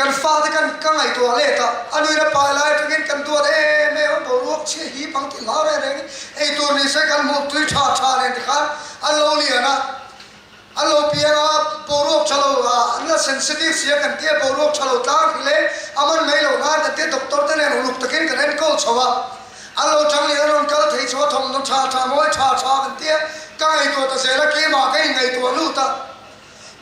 Kan fate kan ka ngaihtuah let a, a nuin a pai lai atangin kan duat em em a, boruak chhia hi bang tih hlau reng rengin ei tur ni se kan hmuh tui tha tha nen tikhan an lo lian a, an lo piang a, boruak tha lo an la sensitive sia kan tia boruak tha lo tlang hrih leh a man mai loh nan kan tia doctor te nen uluk takin kan enkawl chho a, an lo tang leh an rawn kal thei chho a, thawmhnaw tha tha mawi tha tha kan tia. Ka ngaihtuah ta zel a, keimah ka inngaihtuah lut a.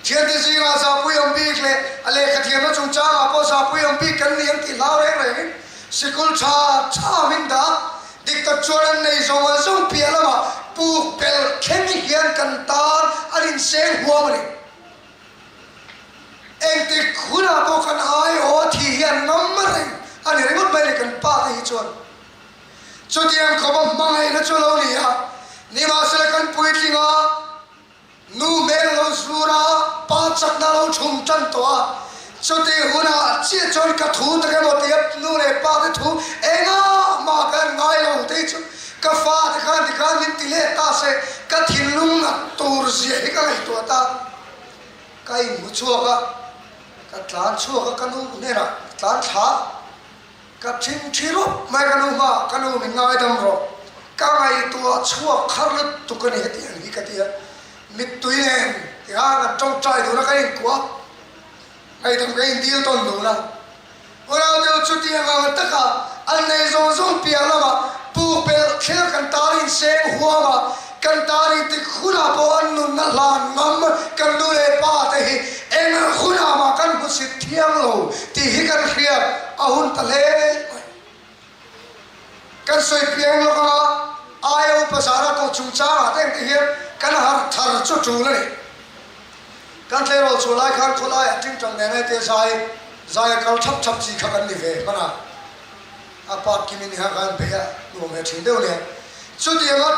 Thiante zingah zahpui awm bik leh a lehkha thiamna chungchangah pawh zahpui awm bik kan ni ang tih hlau reng rengin sikul tha tha min dah a, dik tak chuan an nei zawng an zawng piah lamah puk pelh thleng hian kan tan an inseng huam a ni. Engtik hunah pawh kan aiaw a thih hi an ngam reng a ni ringawt mai le kan pa te hi chuan. Chutiang khawpa hmangaihna chu a lo ni a, nimahsela kan puitling a, Nu hmel lo zur a, pa chakna lo chhum tan tawh a, chutih hunah chiah chuan ka thu tak emaw tia nu leh pa te thu engah mah ka en ngai lo tei chu ka fa te khan tikhan min ti let ta se ka thinlung nat tur zia hi ka ngaihtuah ta. Ka inhmu chhuak a, ka tlan chhuak a ka nu hnenah tlan thla. Ka thinthi rup mai ka nu hma, ka nu min ngaidam rawh, ka ngaihtuah chhuak khar lutuk a ni heti ang hi ka ti a, mittui nen tikhan kan tawngtai dun a kan inkuah ngaihdam kan indil tawn dun a, unau deuh chutiang ang taka an nei zawng zawng piah lamah puk belh thil kan tar inseng huam a, kan tar intik hunah pawh an nunna hlan ngam kan nu leh pa te hi eng hunah mah kan hmusit thiang lo tih hi kan hriat a hun ta hle mai. Kan sawi piang lawk anga aia upa zara tawh chungchangah te engte hian kan harh thar chu tul a ni. Kan tleirawl chhuah lai khan khawlaiah tingtang nen aite zai zai a kal thap thap chi kha kan ni ve hman a. A part kim in kha khan bei a nuam ve thin deuh nia. Chutianga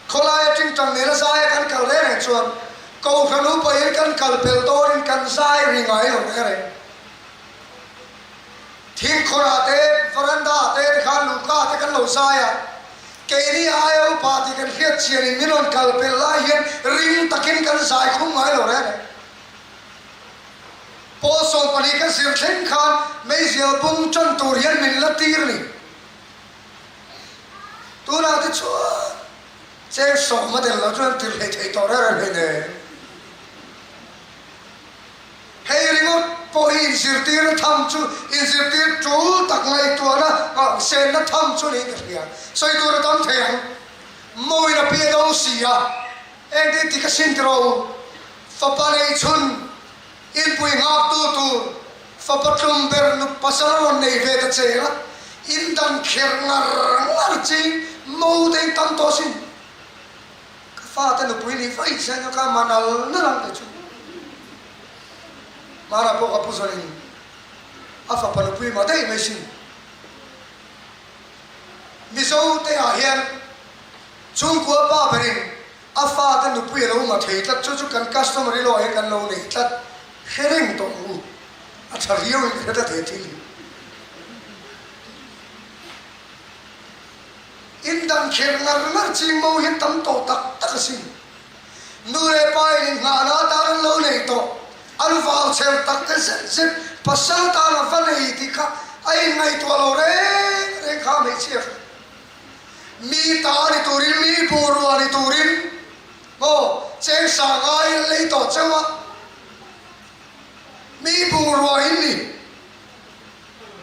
khawlaia tingtang nena zaia kan kal reng reng chuan Kohhran upain kan kal pel dawnin kan zai ri ngai lo reng reng. Thingkhawrah te, veranda ah te tikhan luhka te kan lo zai a, keini aia upa tih kan hriat chianin min rawn kal pel lai hian ring takin kan zai khum ngai lo reng reng. Pawl 12 ka zir thleng khan meizial bung tan tur hian min la tir ni. Tunah te chuan cheng sawm a del lo chuan tir hlei thei tawh reng reng hei nen. Hei ringawt pawh hi inzirtirna tham chu inzirtir tul tak ngaihtuahna nghahsenna tham chu niin ka hria. Sawi tur a tam thei ang. Mawina pi a do si a, engtin ti ka sin tiraw u? Fapa nei chhun inpui nghaktu tur fapa tlum ber nu pasal a rawn nei ve ta che a, in dan kher ngar ngar ching mo te in tam tawh sin. Ka fate nupui nih vaih se anga ka man al nal ang te chu. Mara pawh ka pu zawnin a fapa nupui mah daih mai sin. Mizo te ah hian chhungkua pa berin A fate nupui a lo ma thei tlat, chu chu kan customer i lawh hi kan lo nei tlat, hre reng tawh ang u, a tha riau in ka hre tlat he thil hi. In dang kher ngar ngar ching mo hian tam tawh tak tak asin. Nu leh pa in inngahna atan an lo nei tawh, an vau chher tak te zet zet pasal tan a va nei tih kha a inngaihtuah lo reng reng kha hmeichhia kha. Mi ta ni turin, mi bungrua ni turin maw cheng sang ngai an lei tawh cheu a, mi bungrua in ni.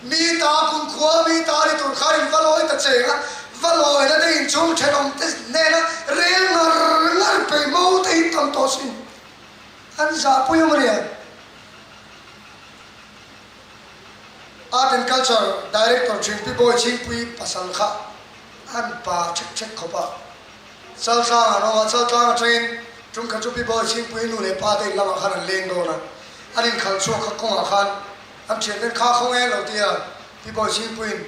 Mi ta kumkhua mi ta ni tur khan in va lawi ta cheng a, va lawina te inchhung thenawm te hnena rel ngar ngar pei mo te in tam tawh sin. An zahpui awm a nia. Art and Culture Director Ṭhingpi Bawi Chhingpui pasal kha an pa ṭhek ṭhek khawp a. Chaltlang an awm a, Chaltlang aṭangin ṭumkhat chu Pi Bawi Chhingpui nu leh pa te in lamah khan an leng dawn a. An inkhalh chhuak kha kawngah khan an ṭhian ten kha khaw nge lo ti a, Pi Bawi Chhingpuiin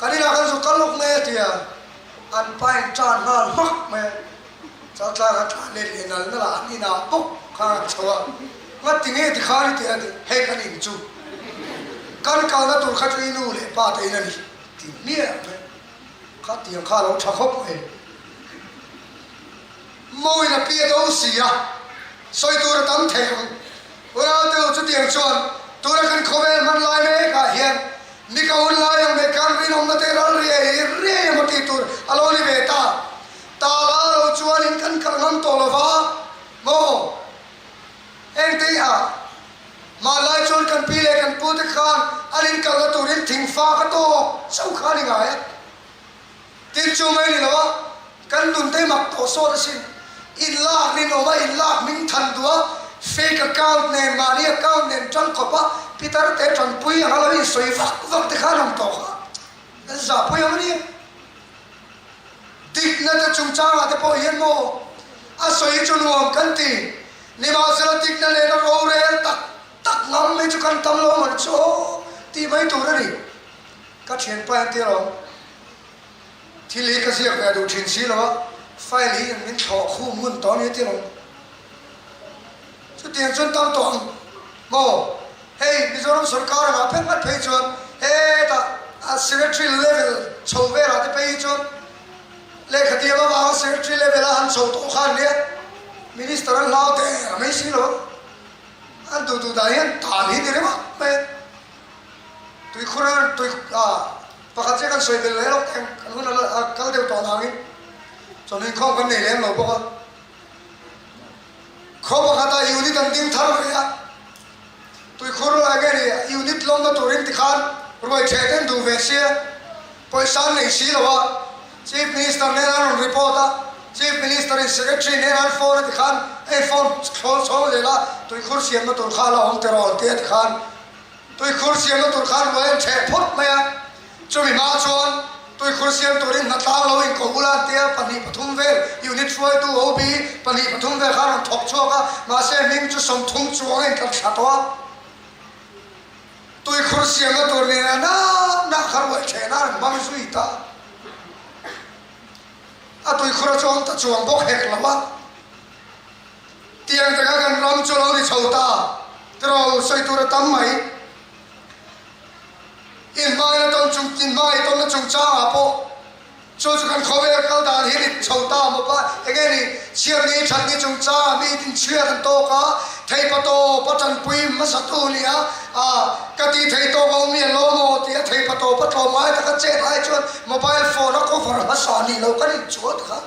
kan inah kan zuk kal lawk nge a ti a, an pa in ṭan nghal hmak mai a. Chaltlang a tla let leh nal nal a, an inah bawk khan an chho a, Ngati nge ti khan i ti a ti, hei kan in chu kan kalna tur kha chu i nu leh pa te in a ni ti hmiah mai, kha tiang kha a lo tha khawp mai. Mawin a pi a do si a, sawi tur a tam thei ang. Unau te u chutiang chuan tuna kan khawvel hman lai mek ah hian mi ka hun lai ang mai khan rinawmna te ral riai riai emaw tih tur a lo ni ve ta. Tala lo chuanin kan kal ngam tawh lo va maw? Engtei ah hmanlai chuan kan pi leh kan pu te khan an in kalna turin thingfa ka tawp chauh kha a ni ngai a. Tin chu mai ni lo a, kan nun te mak tawh sawt asin. Inlak rinawm a inlak hming than duh a, fake account nen mahni account nen tangkawp a pitar te tanpui anga lo insawi vak vak te kha an awm tawh kha an zahpui ang a nia. Dikna te chungchangah te pawh hian maw a sawi chu nuam kan ti, nimahsela dikna nena rorel tak tak ngam mai chu kan tam lo man chu aw tih mai tur a ni. Ka thianpa hian tir awm. Thil hi ka ziak ve duh thin si lo a, file hi min thlawh khum ngun tawh a ni tir awm. Chutiang chuan tam tawh ang maw? Hei Mizoram sorkar angah phek ngat phei chuan hetah a secretary level chho velah te phei hi chuan lehkha tiam avanga secretary level a han chho tawh kha an nia, minister an hlau der mai si lo a, an duh duh dan hian tan hi ni ringawt mai a. Tuikhur a tui a pakhat chiah kan sawi belh leh lawk teng kan hun a kal deuh tawh avangin chawhnu inkhawm kan nei lem lo bawk a. Khaw pakhatah unit an ding thar ve a, tuikhur enge ni unit lawmna turin tikhan ruai theh te an duh ve sia, pawisa an nei si lo a, Chief Minister hnenah an rawn report a, Chief Minister in Secretary hnenah an phone a tikhan hei phone thlawl chhawng zel a, tuikhur siamna tur kha a la awm tiraw an ti a tikhan Tuikhur siamna tur khan ruai an chheh phawt mai a, chumi hma chuan tuikhur siam turin hnatlang lo inko ula an tia, 2 3 vel unit hruaitu OB 2 3 vel khan rawn thawk chhuak a, mahse hming chu 30 chuang a intlat thla tawh a. Tuikhur siamna tur nena nak nak kha ruai chhehna an hmang zui ta. A tuikhur a chuang ta chuang bawk hek lo a. Tiang taka kan ram chu lo ni chho ta tiraw sawi tur a tam mai. Inhmangaihna tawn chung inhmangaih tawnna chungchangah pawh chu chu kan khawvel kal dan hi ni chho ta maw pa enge ni chhiatni thatni chungchangah mi tin chhiat an tawk a, theipa tawp a tanpui hmasa tu nia a ka tih thei tawk a awm lian lo maw tih a theipa tawp a tlawm ngai taka chet ai chuan mobile phone a cover hmasa nih loh kan inchuat kha.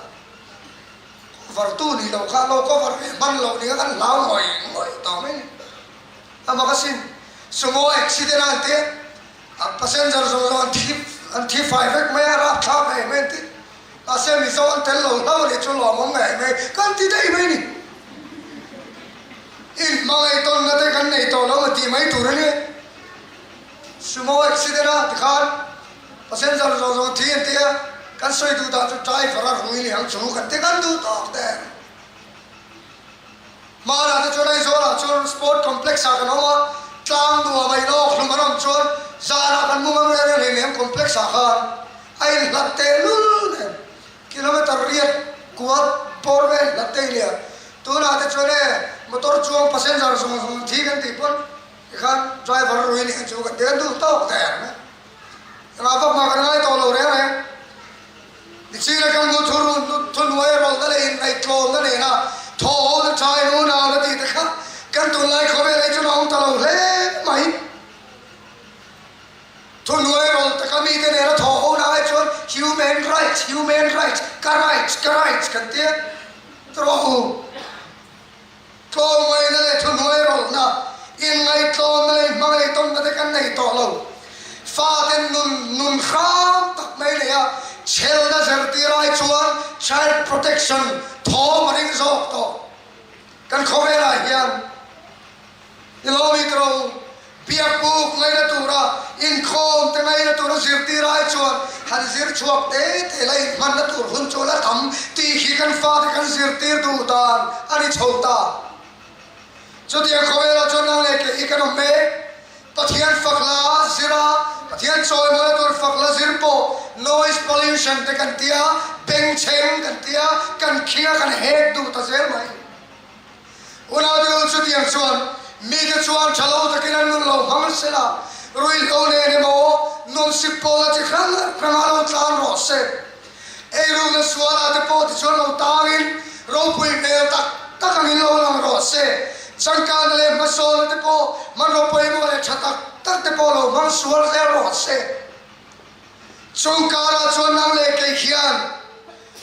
Cover tu nih loh kha lo cover ve hman loh nia kan hlau ngawih ngawih tawh mai ni. A mak asin, sumo accident a an ti a, a passenger zawng zawng an thi an thi fai vek mai a, rapthlak ngei mai an ti. Mahse Mizo an tel lo hlauh a nih chu lawmawm ngei mai kan ti daih mai ni. Inhmangaih tawnna te kan nei tawh lo a tih mai tur a nia. Sumo accident a tikhan passenger zawng zawng thi an ti a, kan sawi duh dan chu driver a rui ni ang chu kan ti kan duh tawk der. Hmanah te chuan Aizawlah chuan sport complex ah kan awm a, tlang nuam a inawk hlum an awm chuan zanah kan mu ngam reng reng hleinem complex ah khan a inhlat tehlul nen kilometer riat kual bawr vel hlat te i nia. Tunah te chuan e motor chuang passenger zawng zawng thi kan tih pawn Tikhan driver rui nih chu kan den duh tawk der mai. Engah vak mah kan ngai tawh lo reng reng. Nichina kan hmu thu run thuhnuai rawlna leh inngaihtlawmna nena thaw ho na tha in unau na tih te kha kan tunlai khawvel hi chuan a awm ta lo hle mai. Thuhnuai rawl taka mite nena thaw ho na ai chuan human rights, human rights, ka rights, ka rights kan tia tawh u. Tlawmngaihna leh thuhnuai rawlhna, inngaihtlawmna leh inhmangaihtawnna te kan nei tawh lo. Faten nun nun hrang tak mai nei a, chhelna zirtir ai chuan child protection thawm a ring zawk tawh. Kan khawvelah hian ni lo mi tawh. Biak buk ngaina tura inkhawm te ngaina tura zirtir ai chuan han zir chhuak te te la inhmanna tur hun chu la tam tih khi kan fate kan zirtir duh dan a ni chho ta. Chutiang khawvelah chuan nang leh kei hi kan awm mek. Pathian fak la zir a, Pathian chawimawina tur fak la zir pawh noise pollution te kan tia, bengchheng kan tia, kan khing a kan hek duh ta zel mai. Unaute u chutiang chuan mite chuan tha lo takin an nun lo hmang se la, ruihhlo nen emaw nawmsip pawla chi hrang hrangah lo tlan rawh se. Eirukna sualah te pawh tichuan lo tangin ropui hmel tak tak angin lo lang rawh se. Changkanna leh hmasawlna te pawh hmanraw pawimawh leh tha tak tak te pawh lo hmang sual zel rawh se. Chung karah chuan nang leh kei khian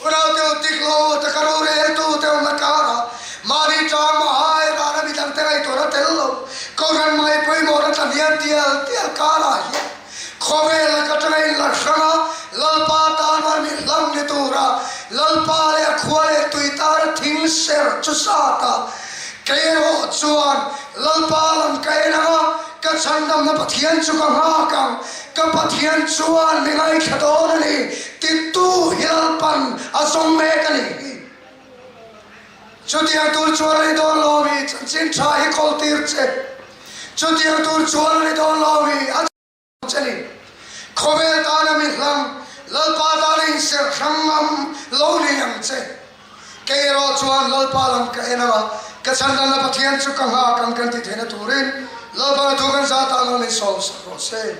unaute u tik lo taka roreltu te awmna karah mahni tang mahai rana midangte ngaihtuahna tel lo Kohhran mai pawimawhna tla hniam tial tial karah hian. Khawvel laka tanga in la hrang a, Lalpa tana mi hlang ni tura Lalpa leh a khua leh tui tana thing ser chu sat a, kei erawh chuan Lalpa lam ka en ang a, ka chhandamna Pathian chu ka nghak ang, ka Pathian chuan mi ngaithla dawn a ni, titu hi Lalpan a zawng mek a ni. Chutiang tur chuan a ni dawn lo mi chanchin tha hi kawl tir che. Chutiang tur chuan a ni dawn lo mi a che ni. Khawvel tana mi hlang, Lalpa tana inserh hrang ngam lo ni ang che. Kei erawh chuan Lalpa lam ka en ang a, ka chhandamna Pathian chu ka nghak ang kan ti theihna turin Lalpa na thu kan zat ah lo min sawm sak rawh se.